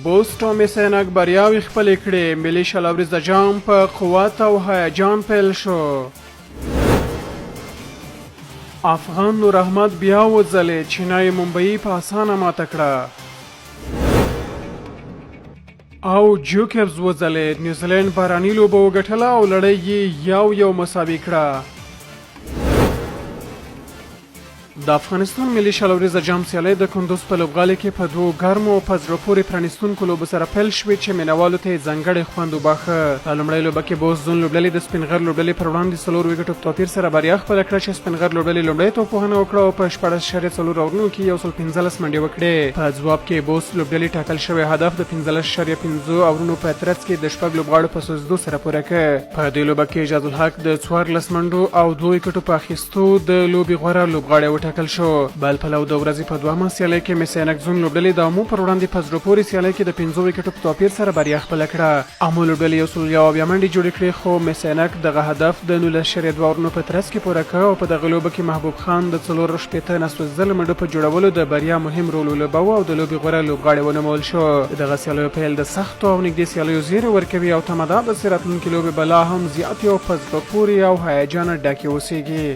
بوسټ او مس عینک بریاوې خپلې کړې، ملي 20 اوریزه جام په قوت او هیجان پیل شو. افغان نور احمد بیا وځلې، چینای ممبئی په اسانه ماته کړه. او جوکبز وځلید، نیوزیلینډ باراني لوبه وګټله او لړۍ یې 1-1 مساوي کړه. د افغانستان ملي 20 اوریزه جام سیالۍ د کندوز په لوبغالي کې په دوو ګرمو او په زړه پورې پرانیستونکو لوبو سره پیل شوې چې مینهوالو ته یې ځانګړی خوند وباښه. په لومړۍ لوبه کې بوست زون لوبډلې د سپین غر لوبډلې پر وړاندې څلور ویکټو په توپیر سره بریا خپله کړه چې سپین غر لوبډلې لومړی توپوهنه وکړه او په 16.4 اورونو کې 115 منډې وکړې. په ځواب کې بوست لوبډلې ټاکل شوی هدف د 15.5 اورونو په ترڅ کې د شپږ لوبغاړو په سوځېدو سره پوره کړ. په دې لوبه کې اعجاز الحق د 14 منډو او دوو ویکټو په اخیستو د لوبې غوره لوبغاړی وټاکل شو. بل پلو د ورځې په دوهمه سیالۍ کې مس عینک زون لوبډلې د امو پر وړاندې په زړه پورې سیالۍ کې د پنځو ویکټو په توپیر سره بریا خپله کړه. امو لوبډلې 171 منډې جوړې کړې، خو مس عینک دغه هدف د 19.2 اورونو په ترڅ کې پوره کړ او په دغه لوبه کې محبوب خان د 64 ناسوځېدلو منډو په جوړولو د بریا مهم رول ولوباوه او د لوبې غوره لوبغاړی ونومول شو. د دغه سیالیو پیل د سختو او نږدې سیالیو زیری ورکوي او تمه دا ده چې راتلونکې لوبې به لا هم زیاتې او په زړه پورې او هیجانه ډکې اوسیږي.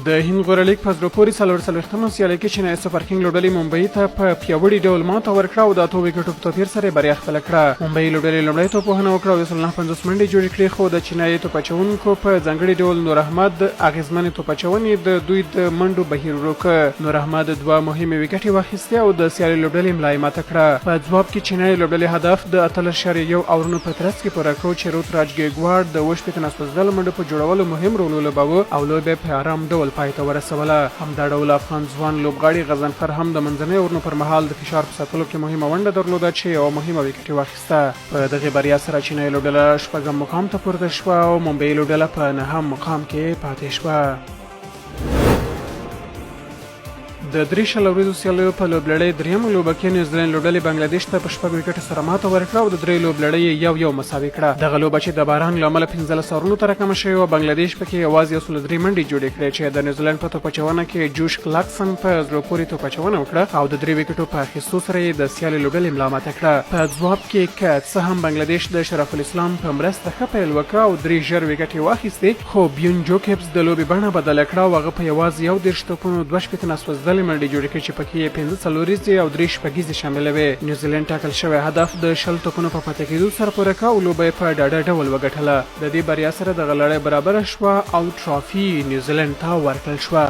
د هند غوره لیګ په زړه پورې 44مه سیالۍ کې چینای سوپر کینګ لوبډلې ممبۍ ته په پیاوړي ډول ماته ورکړه او د اتو ویکټو په توپیر سره یې بریا خپله کړه. ممبۍ لوبډلې لومړی توپوهنه وکړه او 159 منډې جوړې کړې، خو د چینای توپ اچوونکو په ځانګړي ډول نور احمد اغېزمنې توپ اچونې د دوی د منډو بهیر ورو کړ. نور احمد دوه مهمې ویکټې واخیستې او د سیالې لوبډلې ملا یې ماته کړه. په ځواب کې چینای لوبډلې هدف د 18.1 اورونو په ترڅ کې پوره کړ چې روت راج ګیګواډ د 67 ناسوځېدلو منډو په جوړولو مهم رول ولوباوه او لوبه یې په ارام ډول پای ته ورسوله. همدا ډول افغان ځوان لوبغاړي غضنفر هم د منځنیو اورونو پر مهال د فشار په ساتلو کې مهمه ونډه درلوده چې یوه مهمه ویکټ یې واخیسته. په دغې بریا سره چینای لوبډله شپږم مقام ته پورته شوه او ممبۍ لوبډله په نهم مقام کې پاتې شوه. د درې 20 اوریزو سیالیو په لوبلړۍ درېیمه لوبه کې نیوزیلنډ لوبډلې بنګلادیش ته په شپږ ویکټو سره ماته ورکړه او د درې لوبلړۍ یې 1-1 مساوي کړه. دغه لوبه چې د باران له امله 15 اورونو ته راکمه شوې وه، بنګلادیش پکې یوازې 103 منډې جوړې کړې چې د نیوزیلنډ په توپ اچونه کې جوش کلاکسن په زړه پورې توپ اچونه وکړه او د درې ویکټو په اخیستو سره یې د سیالې لوبډلې ملا ماته کړه. په ځواب کې که څه هم بنګلادیش د شرف الاسلام په مرسته ښه پیل وکړ او درې ژر ویکټې واخیستې، خو بیون جوکبز د لوبې بڼه بدله کړه او هغه په یوازې 31 توپونو 62 ناسوځېدلې منډې جوړې کړې چې پکې یې پنځه څلوریزې او درې شپږیزې شاملې وې. نیوزیلنډ ټاکل شوی هدف د 20 توپونو په پاتې کېدو سره پوره کړ او لوبه یې په ډاډه ډول وګټله. د دې بریا سره دغه لړۍ برابره شوه او ټرافي نیوزیلنډ ته ورکړل شوه.